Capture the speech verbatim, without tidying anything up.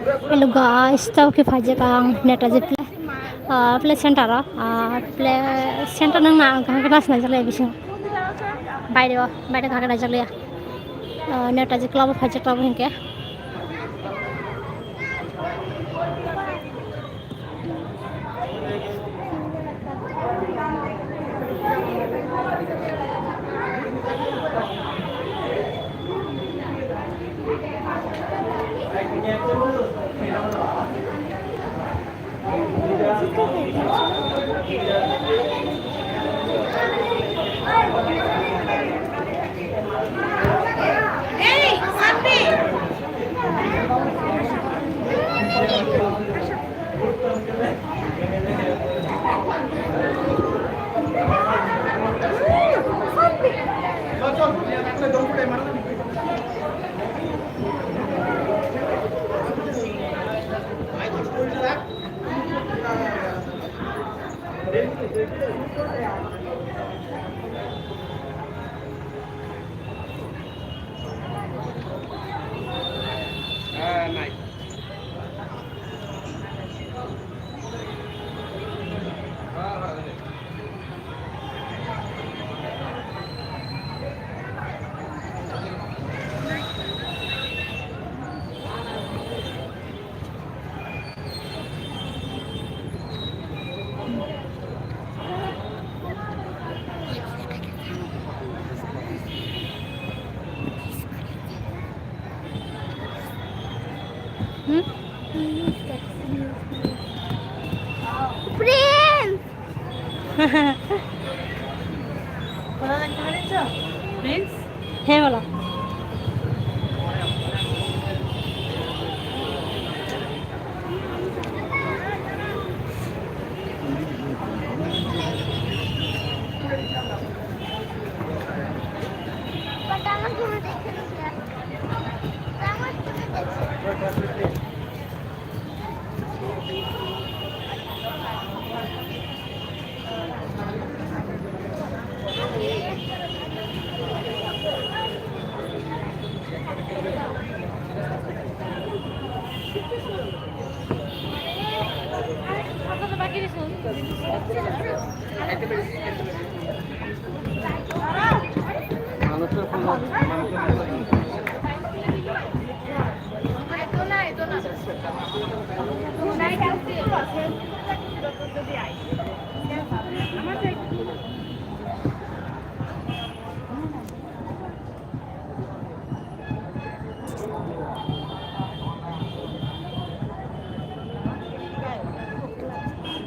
Hello guys, tamo khe phaijak ang Netaji play, ah, play center o, ah, play center nang na ang kaham khe nasinai jalai bising. Baire o, baire kaham khe naijak liya. Ah, Netaji club o phaijak tamo hinkhe. Hmm? Prince! Prince? He bolo.